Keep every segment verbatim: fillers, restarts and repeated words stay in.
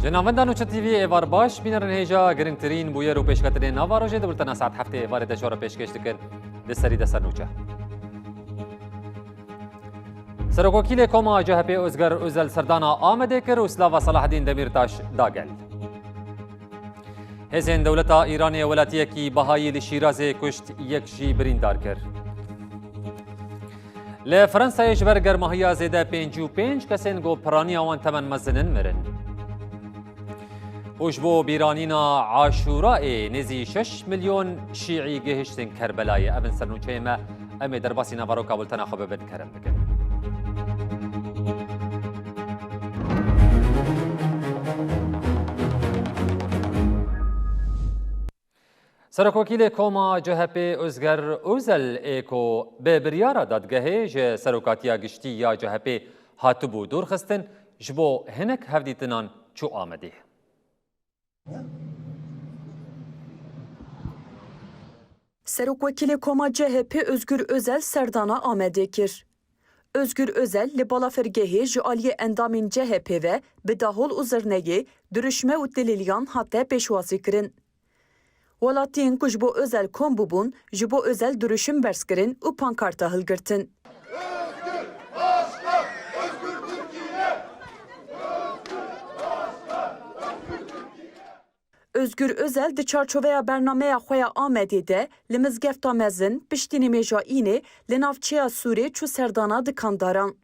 Ji navenda Nûçe T V êvar baş, bînerin hêja girîngtirîn bûyer û pêşketinên nava rojê di bultena saet heftê êvarê de ji we re pêşkêş dikin. Di serî de ser nûçe. Serokwekîlê Koma C H P Ozger Ozel serdana Amedê kir û silava Selaheddîn Demîrtaş da gel. Hêzên dewleta Îranê welatiyekî Bahayî li Şîrazê kuşt, yek jî birîndar kir. Li Fransayê ji ber germahiya zêde pêncî û pênc kesên ku piraniya wan temen mezin in mirin. Û ji bo bîranîna Aşûrayê nêzî şeş milyon şîî gihiştin Kerbelayê. Ev in sernûçeyê me. Em ê derbasî naveroka bultena xwe bibin. Kerem bikin. Serokwekîlê Koma C H P Ozger Ozel ê ku bi biryara dadgehê ji serokatiya giştî ya C H P hatibû dûrxistin, ji bo hinek hevdîtinan çû Amedê. Serokwekîlê Koma C H P Ozgur Ozel serdana Amedê kir. Ozgur Ozel li balafirgehê ji aliyê endamên C H P ve bi dahol û zirneyê, dirûşme û delîliyan hate pêşwazîkirin. Welatiyên ku ji bo Ozel kom bûbûn, ji bo Ozel dirûşim berz kirin û pankarta hilgirtin. Ozgur Ozel di çarçoveya bernameya xwe ya Amedê de li Mizgefta Mezin piştî nimêja înê li navçeya Sûrê çû serdana dikandaran.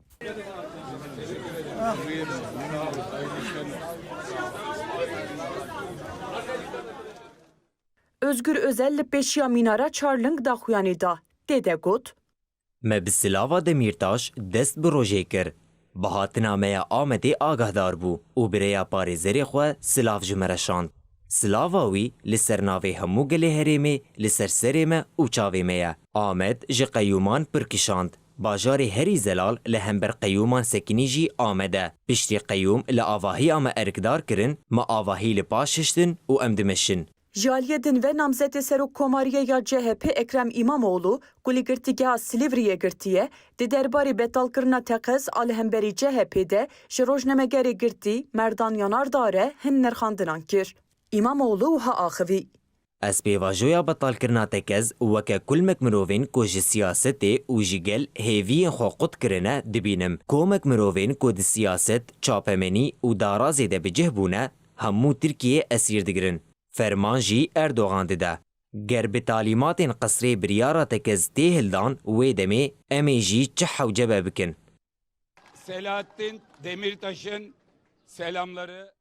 Ozgur Ozel li pêşiya mînara Çarling daxuyanî da. Tê de got. Me bi silava Demîrtaş dest bi rojê kir. Bi hatina me ya Amedê agahdar bû û bi rêya parêzerê xwe silav ji me re şand. Silava wî li ser navê hemû gelê herêmê, li ser serê me û çavê me ye. Amed ji qeyûman pir kişand. Bajarê herî zelal li hember qeyûman sekinî jî Amed e. Piştî qeyûm li avahiya me erkdar kirin, me avahî li paş hiştin û em dimeşin. Ji aliyê din ve namzetê serokkomariya ya C H P Ekrem Îmamoğlu, ku li Girtîgeha Silîvriyê girtiye, di derbarê betalkirina teqez a li hemberî C H P de ji rojnamegerê girtî Merdan Yanar da re hin nirxandinan kir. Îmamoğlu wiha axivî. Ez pêvajoya betalkirina tekez weke kulmek mirovên ku ji siyasetê û ji gel hêviyên xwe qut kirine dibînim. Komek mirovên ku di siyaset, çapemenî û darazê de bi cih bûne, hemû Tirkiyeyê esîr digirin. Ferman jî Erdogan dide. Ger bi talîmatên qesrê biryara tekez tê hildan, wê demê em ê jî çi hewcebe bikin. Selahattin Demirtaş'ın selamları.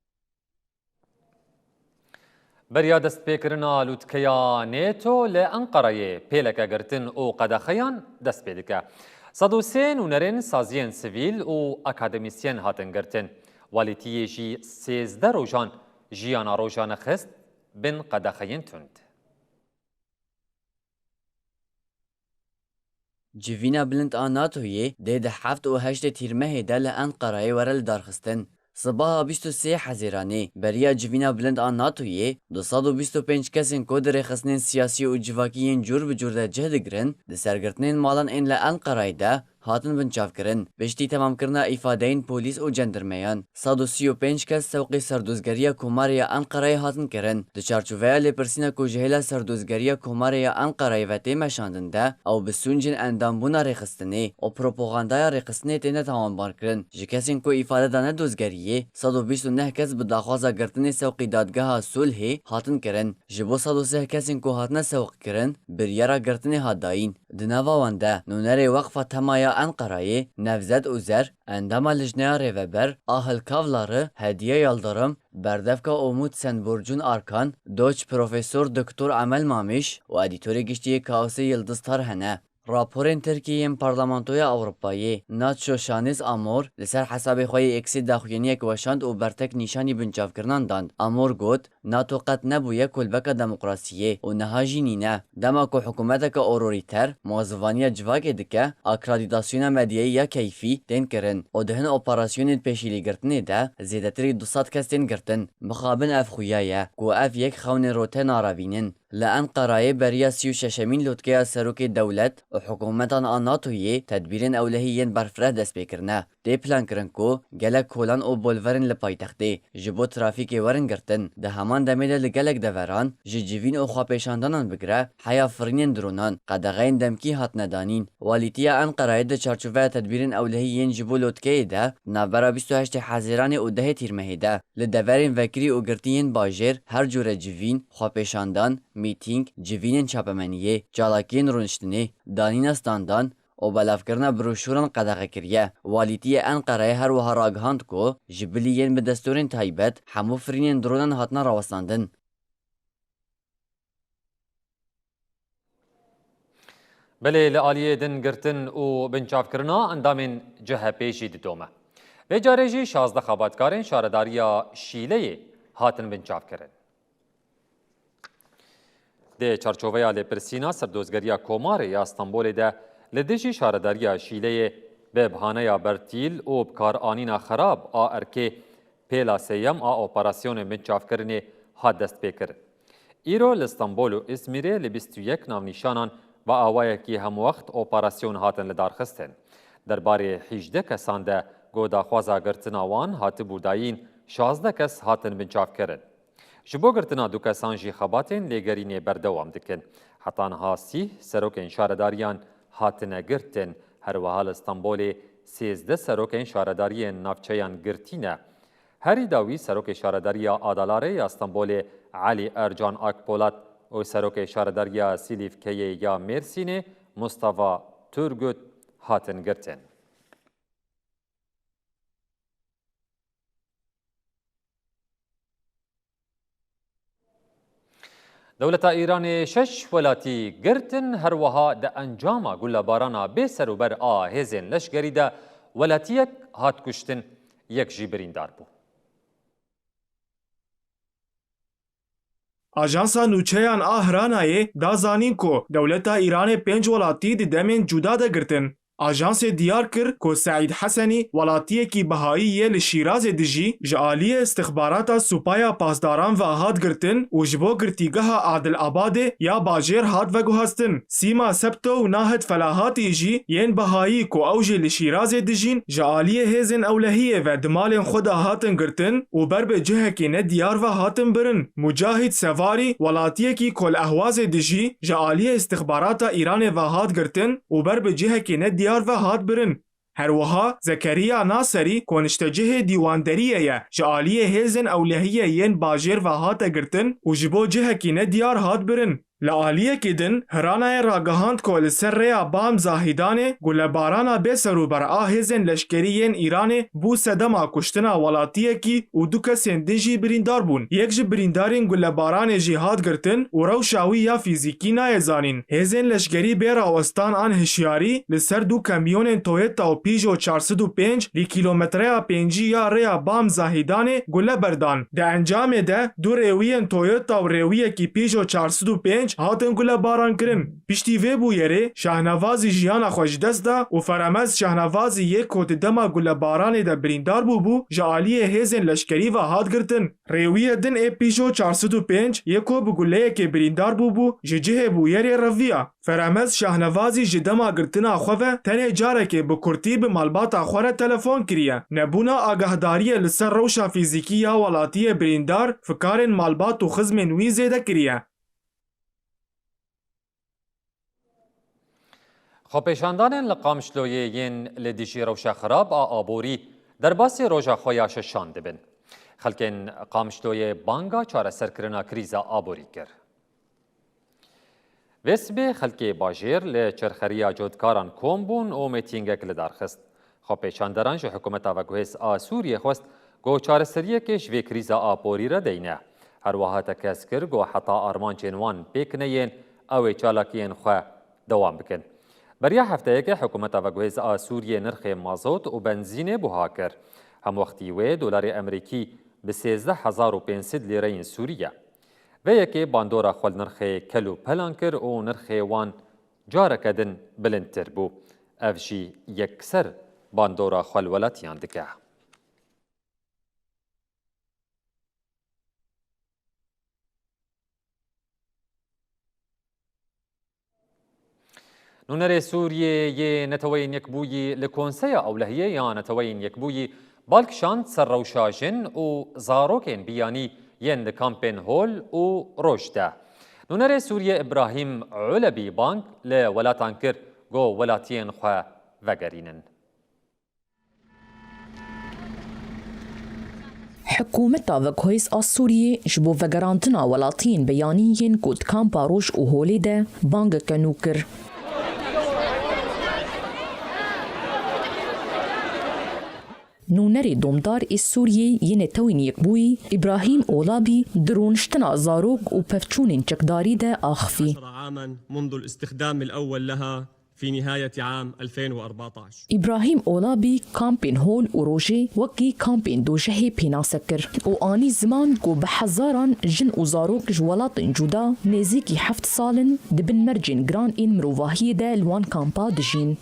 Beriya destpêkirina lûtkeya NATO li Enqereyê pêleke girtin û qedexeyan dest pê dike. Sed û sê nûnerên saziyên sivîl û akademîsyen hatin girtin. Walîtiyê jî sêzdeh rojan jiyana rojane xist bin qedexeyên tund. Civîna bilind a NATOyê dê di heft û heştê Tîrmehê de li Enqerayê were lidarxistin. Sibaha bîst û sê Hezîranê beriya civîna bilind a NATOyê du sed û bîst û pênc kesên ku di rêxistinên siyasî û civakî yên cûr bi cûr de cih digirin, di sergirtinên malan ên li Enqerayê de hatin binçavkirin. Piştî temamkirina îfadeyên polîs û cendirmeyan, sed û sî û pênc kes sewqî serdozgeriya Komarê ya Enqereyê hatin kirin. Di çarçoveya lêpirsîna ku ji hêla serdozgeriya Komarê ya Enqereyê ve tê meşandin de, ew bi sûncên endambûna rêxistinê û propagandaya rêxistinê têne tawanbarkirin. Ji kesên ku îfade dane dozgeriyê, sed û bîst û neh kes bi daxwaza girtinê sewqî dadgeha Sulhê hatin kirin. Ji bo sed û sih kesên ku hatine sewqkirin, biryara girtinê hat dayîn. Di nava wan de nûnerê Weqfa Tema ya Enqerayê Nevzet Uzer, endama Lijneya Rêveber Ahil Kavları, Hediye Yıldırım, berdevka Umut Senburcun Arkan, doç Profesor Doktor Emel Mamiş û edîtorê giştî yê Kaosê Yildiz Tarhan e. Raporên Tirkiyê yên Parlamentoya Ewropayê, Nacho Şanis Amor, li ser hesabê xwe yê X'ê daxuyaniyek weşand û bertek nîşanî binçavkirinan dan. Amor got, NATO qet nebûye kolbeka demokrasiyê û niha jî nîne. Dema ku hikûmeteke ororîter muwazivaniya civakê dike, akredîtasyona medyayî ya keyfî tên kirin û di hin operasyonên pêşîlêgirtinê de zêdetirî du sed kes tên girtin. Mixabin ev xuya ye ku ev yek xewnên rote narevîn in. Li Enqerayê beriya sî û şeşemîn lotkeya serokê dewlet û hikûmetan a NATOyê tedbîrên ewlehî yên berfireh dest pê kirine. Tê plankirin ku gelek kolan û bolverên li paytextê ji bo trafîkê werin girtin. Di heman demê de li gelek deveran ji civîn û xwepêşandanan bigire heya firînên dronan qedexeyên demkî hatine danîn. Walîtiya Enqerayê di çarçoveya tedbîrên ewlehî yên ji bo lotkeyê de di navbera bîst û heştê Hezêranê û dehê Tîrmehê de li deverên vekirî û girtî yên bajêr her cûre civîn, xwepêşandan, mîtîng, civînên çapemeniyê, çalakiyên rûniştinê, danîna standan, û belavkirina broşûran qedexe kiriye. Walîtiyê Enqereyê her wiha ragihand ku ji bilî yên bi destûrên taybet hemû firînên dronan hatine rawestandin. Belê li aliyê din girtin û binçavkirina endamên C H P jî didome. Vê carê jî şazdeh xebatkarên şaredariya Şîleyê hatin binçavkirin. Di çarçoveya lêpirsîna Serdozgeriya Komarê ya Stenbolê de li dijî şaredariya Şîleyê bi bahaneya bertîl û bikaranîna xerab a erkê pêla sêyem a operasyonên binçavkirinê hat destpêkirin. Îro li Stenbol û Îzmîrê li bîst û yek navnîşanan bi awayekî hemwext operasyon hatin lidarxistin. Derbarê hîjdeh kesan de ku daxwaza girtina wan hatibû dayîn, şazdeh kes hatin binçavkirin. Ji bo girtina du kesan jî xebatên lêgerînê berdewam dikin. Heta niha sîh serokên şaredariyan hatine girtin. Her wiha li Stenbolê sêzdeh serokên şaredariyên navçeyan girtî ne. Herî dawî serokê şaredariya Adalarê ya Stenbolê Elî Ercan Akpolat û serokê şaredariya Sîlîfkeyê ya Mêrsînê Mustafa Turgut hatin girtin. Dewleta Îranê şeş welatî girtin, her wiha di encama gulebarana bê serûber a hêzên leşkerî de welatiyek hat kuştin, yek jî birîndar bû. Ajansa Nûçeyan a Hranayê da zanîn ku dewleta Îranê pênc welatî di demên cuda de girtin. Ajansê diyar kir ku Seîd Hesenî, welatiyekî Bihayî yê li Şîrazê dijî, ji aliyê îstixbarata Supaya Pasdaran ve hat girtin û ji bo girtîgeha Adil Abadê ya bajêr hat veguhastin. Sîma Sebto û Nahid Felahatî jî yên Bihayî ku ew jî li Şîrazê dijîn, ji aliyê hêzên ewlehiyê ve di malên xwe de hatin girtin û ber bi cihekî nediyar ve hatin birin. Mucahîd Sevarî, welatiyekî ku li Ehwazê dijî, ji aliyê îstixbarata Îranê ve hat girtin û ber bi cihekî nediyar ve hat birin. Her wiha Zekeriya Naserî, ku niştecihê dîwanderiyê ye, ji aliyê hêzên ewlehiyê yên bajêr ve hate girtin û ji bo cihekî nediyar hat birin. Li aliyekî din, Hranayê ragihand ku li ser rêya Bam Zahîdanê gulebarana bê serûber a hêzên leşkerî yên Îranê bû sedema kuştina welatiyekî û du kesên din jî birîndar bûn. Yek ji birîndarên gulebaranê jî hat girtin û rewşa wî ya fîzîkî nayê zanîn. Hêzên leşkerî bê rawestan an hişyarî li ser du kamyonên Toyota û Peugeot çar sed û pênc li kîlometreya pêncî ya rêya Bam Zahîdanê gule berdan. Di encamê de du rêwiyên Toyota û rêwiyekî Peugeot çar sed û pênc hatin gulebarankirin. Piştî vê bûyerê Şahnevazî jiyana xwe ji dest da û Feremez Şahnevazî yê ku di dema gulebaranê de birîndar bûbû, ji aliyê hêzên leşkerî ve hat girtin. Rêwiyê din ê Peugeot çar sed û pênc yê ku bi guleyekê birîndar bûbû, ji cihê bûyerê reviya. Feremez Şahnevazî ji dema girtina xwe ve tenê carekê bi kurtî bi malbata xwe re telefon kiriye. Nebûna agahdariyê li ser rewşa fîzîkî ya welatiyê birîndar fikarên malbat û xizmên wî zêde kiriye. Xwepêşandanên li Qamişloyê yên li dijî rewşa xirab a aborî derbasî roja xwe ya şeşan dibin. Xelkên Qamişloyê banga çareserkirina krîza aborî kir. Vê sibê xelkê bajêr li çerxeriya cotkaran kom bûn û mîtîngek li dar xist. Xwepêşanderan ji hikûmeta veguhêz a Sûriyê xwest ku çareseriyekê ji vê krîza aporî re deyne. Her wiha tekez kir ku heta armancên wan pêk neyên, ew ê çalakiyên xwe dewam bikin. Beriya hefteyekê hikûmeta veguhêz a Sûriyê nirxê mazot û benzînê buha kir. Hemwextî wê dolarê Amerîkî bi sêzdeh hezar û pênc sed lîreyên Sûrî ye. Vê yekê bandora xwe li nirxê kel û pelan kir û nirxê wan careke din bilindtir bû. Ev jî yekser bandora xwe li welatiyan dike. Nûnerê Sûriyê yê Neteweyên Yekbûyî li Konseya Ewlehiyê ya Neteweyên Yekbûyî bal kişand ser rewşa jin û zarokên biyanî yên li kampên Hol û Roj de. Nûnerê Sûriyê Îbrahîm Ulebî bang li welatan kir ku welatiyên xwe vegerînin. Hikûmeta veguhêz a Sûriyê ji bo vegerandina welatiyên beyanî yên ku di kampa Roj û Holê de bangeke nû kir. Nûnerê domdar ê Sûriyê yê Netewên Yekbûyî Îbrahîm Olabî di rûniştina zarok û pevçûnên çekdarî de axifî. عشر عامًا منذ الاستخدام الأول لها في نهاية عام ألفين وأربعتاش. Îbrahîm Olabî kampên Hol û Rojê wekî kampên dojehê pênase kir û anî ziman ku bi hezaran jin û zarok ji welatên cuda nêzîkî heft sal in di bin mercên giran ên mirovahiyê de li wan kampa dijîn.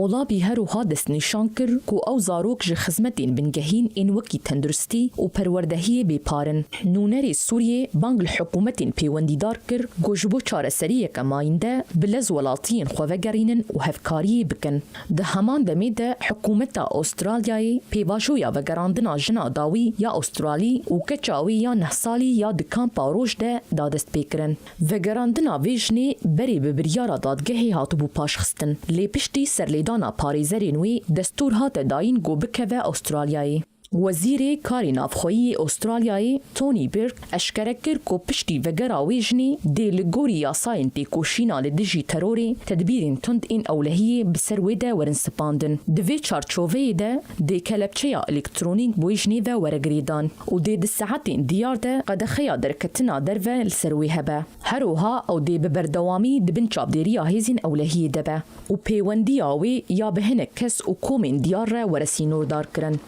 Olabî her wiha destnîşan kir ku ew zarok ji xizmetên bingehîn ên wekî tenduristî û perwerdehiyê bêpar in. Nûnerê Sûriyê bang li hikûmetên pêwendîdar kir ku ji bo çareseriyeke mayînde bi lez welatiyên xwe vegerînin û hevkariyê bikin. Di heman demê de hikûmeta Astralyayê pêvajoya vegerandina jina dawî ya Astralî û keça wê ya neh salî ya di kampa Roj de da destpêkirin. Vegerandina vê jinê berê bi biryara dadgehê hatibû paşxistin, lê piştî serlêdana parêzerên wê destûr hate dayîn ku bikeve Astralyayê. Wezîrê Karê Navxweyî yê Astralyayê Tony Burke eşkere kir ku piştî vegera wê jinê dê li gorî yasayên têkoşîna li dijî terorê tedbîrên tund ên ewlehiyê bi ser wê de werin sipandin. Di vê çarçoveyê de dê kelepçeya elektronîk bi wê jinê ve were girêdan û dê di saetên diyar de qedexeya derketina derve li ser wê hebe. Her wiha ew dê bi berdewamî di bin çavdêriya hêzên ewlehiyê de be û pêwendiya wê ya bi hinek kes û komên diyar re were sînordarkirin.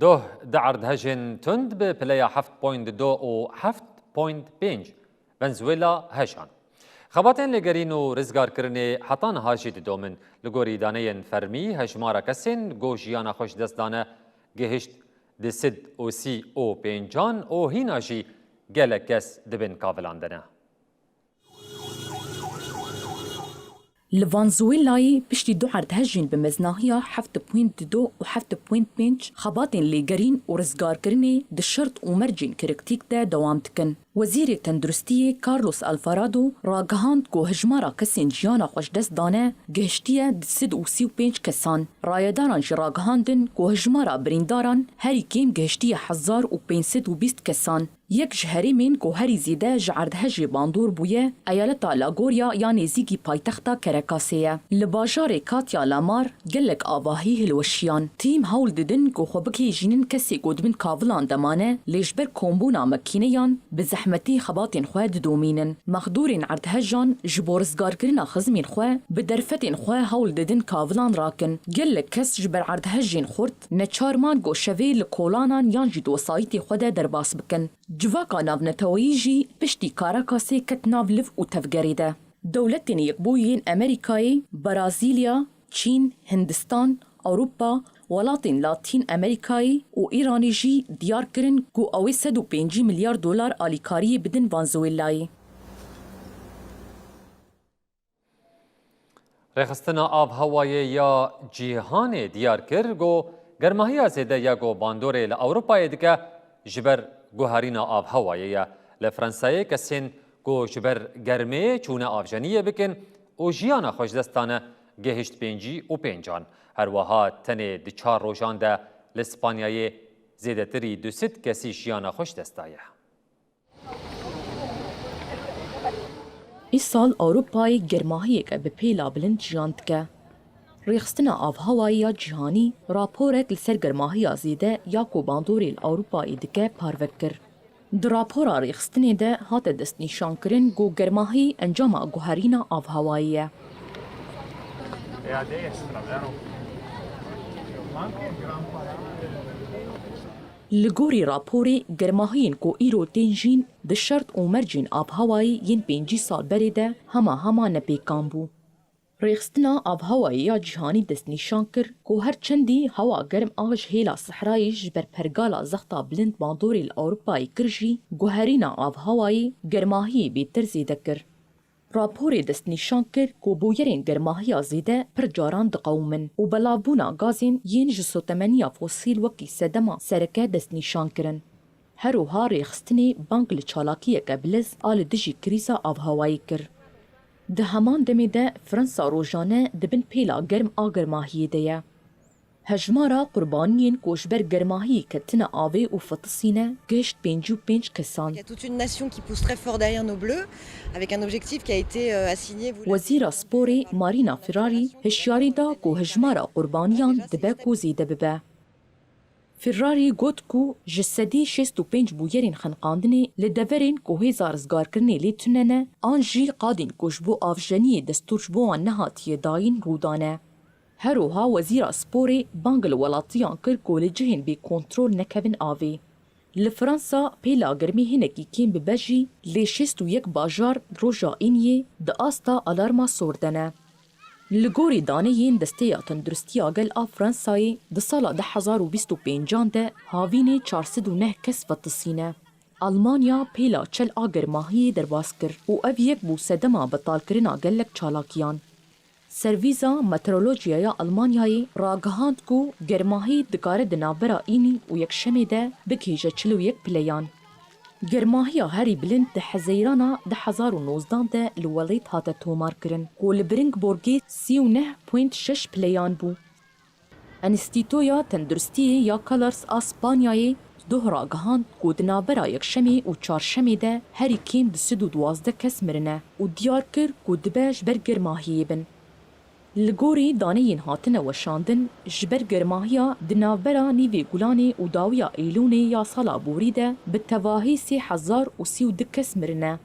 Doh, du erdhejên tund bi pileya heft point du û heft point pênc Venezuela hejan. Xebatên lêgerîn û rizgarkirinê heta niha jî didomin. Li gorî daneyên fermî, hejmara kesên ku jiyana xwe ji dest dane gihişt di sed û sî û pêncan û hîna jî gelek kes di bin kavilan de ne. Li Venezuelayê piştî du erdhejên bi meznahiya heft point du û heft point pênc xebatên lêgerîn û rizgarkirinê di şert û mercên kriktîk de dewam dikin. Wezîrê Tenduristiyê Carlos Alvarado ragihand ku hejmara kesên jiyana xwe ji dest dane gihiştiye di sed û sî û pênc kesan. Rayedaran jî ragihandin ku hejmara birîndaran herî kêm gihiştiye hezar û pênc sed û bîst kesan. Yek ji herêmên ku herî zêde ji erdhejê bandor bûye, eyaleta La Goria ya nêzîkî paytexta Caracasê ye. Li bajarê Katya Lamar gelek avahî hilweşiyan. Tîm hewl didin ku xwe bigihîjînin kesê ku di bin kavilan de mane, lê ji ber kombûna makîneyan bi zehmetî xebatên xwe didomînin. Mexdûrên erdhejan ji bo rizgarkirina xizmên xwe bi derfetên xwe hewl didin kavilan rakin. Gelek kes ji ber erdhejên xurt neçar man ku şevê li kolanan yan jî di wesayîtê xwe de derbas bikin. Civaka navneteweyî jî piştî Karakasê ket nav liv û tevgerê de. Dewletên Yekbûyî yên Amerîkayê, Brazîlya, Çîn, Hindistan, Ewropa, welatên Latîn Amerîkayê û Îranê jî diyar kirin ku ew ê sed û pêncî milyar dolar alîkariyê bidin Venezuelayê. Rêxistina Avhewayê ya Cîhanê diyar kir ku germahiya zêde ya ku bandorê li Ewropayê dike, ji ber guherîna avhewayê ye. Li Fransayê kesên ku ji ber germê çûne avjeniyê bikin û jiyana xwe ji dest dane, gihişt pêncî û pêncan. Her wiha tenê di çar rojan de li Spanyayê zêdetirî du sed kesî jiyana xwe ji dest daye. Îsal Ewropayê germahiyeke bi pêla bilind jiyan dike. Rêxistina Avhewayê ya Cîhanî raporek li ser germahiya zêde ya ku bandorê li Ewropayê dike parve kir. Di rapora rêxistinê de hate destnîşankirin ku germahî encama guherîna avhewayê ye. Li gorî raporê, germahiyên ku îro tên jîn di şert û mercên avhewayê yên pêncî sal berê de hema hema nepêkan bû. Rêxistina Avhewayê ya Cîhanî destnîşan kir ku her çendî hewa germ a ji hêla sehrayê ji ber pergala zexta bilind bandorê li Ewropayê kir jî, guherîna avhewayê germahiyê bêtir zêde kir. Raporê destnîşan kir ku bûyerên germahiya zêde pir caran diqewimin û belavbûna gazên yên ji sotemeniya fosîl wekî sedema sereke destnîşan kirin. Her wiha rêxistinê bang li çalakiyeke biliz a li dijî krîza avhewayê kir. Di heman demê de Fransa rojane di bin pêla germ a germahiyê de ye. Hejmara qurbaniyên ku ji ber germahiyê ketine avê û fetisîne gihişt pêncî û pênc kesan. Il y a toute une nation qui pousse très fort derrière nos Bleus, avec un objectif qui a été, euh, assigné, vous l'avez Wezîra Sporê Marina Ferrari hişyarî da ku hejmara qurbaniyan dibe ku zêde bibe. Ferrari got ku ji sedî şêst û pênc bûyerên xeniqandinê li deverên ku hêza rizgarkirinê lê tune ne, an jî qadên ku ji bo avjeniyê destûr ji bo wan nehatiye dayîn rû dane. Her wiha Wezîra Sporê bang li welatiyan kir ku li cihên bêkontrol nekevin avê. Li Fransa pêla germî hinekî kêm bibe jî, lê şêst û yek bajar roja îniyê di asta alarma sor de ne. Li gorî daneyên Desteya Tenduristiya Gel a Fransayê, di sala du hezar û bîst û pêncan de havînê çar sed û neh kes fetisîne. Almanya pêla çel a germahiyê derbas kir û ev yek bû sedema betalkirina gelek çalakiyan. Servîza Meteorolojiyaya Almanyayê ragihand ku germahî dikare di navbera înî û yekşemê de bigihîje çil û yek pileyan. Germahiya herî bilind di Hezeyrana du hezar û nozdan de li welêt hate tomarkirin ku li Beringborgê sî û neh point şeş pileyan bû. Enstîtoya Tenduristiyê ya Calars a Spanyayê doh ragihand ku di navbera yekşemê û çarşemê de herî kêm du sed û duwazdeh kes mirine û diyar kir ku dibe ji ber germahiyê bin. Li gorî daneyên hatine weşandin, ji ber germahiya di navbera nîvê Gulanê û dawiya Eylûnê ya sala borî de bi tevahî sê hezar û sî û du kes mirine.